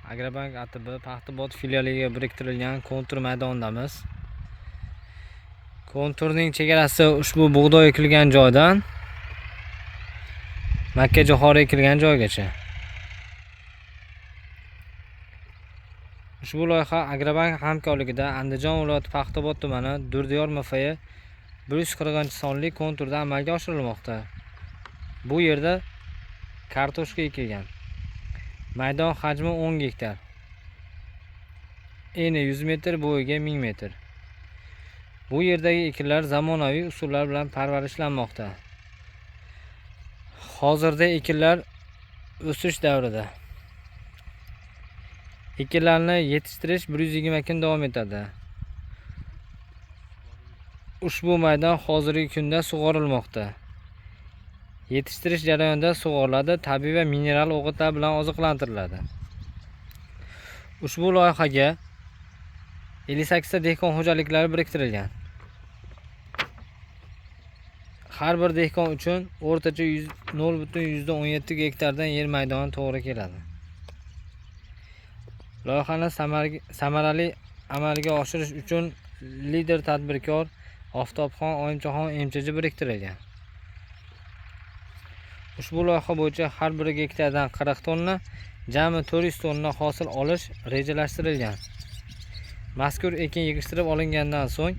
Agrobank ATB Paxtaobod filialiga biriktirilgan kontur maydonidamiz. Konturning chegarasi ushbu bug'doy ekilgan joydan makkajo'xori ekilgan joygacha. Ushbu loyiha Agrobank hamkorligida Andijon viloyati Paxtaobod tumani Durdiyor MFY 140-sonli konturda amalga oshirilmoqda. Bu yerda kartoshka ekilgan. Maydon hajmi 10 gektar. Eni 100 metr, bo'yiga 1000 metr. Bu yerdagi ekinlar zamonaviy usullar bilan parvarishlanmoqda. Hozirda ekinlar o'sish davrida. Ekinlarni yetishtirish 120 kun davom etadi. Ushbu maydon hozirgi kunda sug'orilmoqda. Yetishtirish jarayonida sug'oriladi, tabiiy va mineral o'g'itlar bilan oziqlantiriladi. Ushbu loyihaga 58 ta dehqon xo'jaliklari biriktirilgan. Har bir dehqon uchun o'rtacha 0,17 gektardan yer maydoni to'g'ri keladi. Loyihani samarali amalga oshirish uchun lider tadbirkor Oftobxon Oyimchoxon MChJ biriktirilgan. Ushbu loyiha bo'yicha har bir gektardan 40 tonna, jami 400 tonna hosil olish rejalashtirilgan. Mazkur ekin yig'ishtirib olingandan so'ng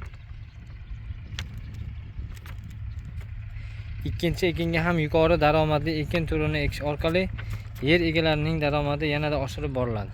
ikkinchi ekinga ham yuqori daromadli ekin turini ekish orqali yer egalarining daromadi yanada oshirib boriladi.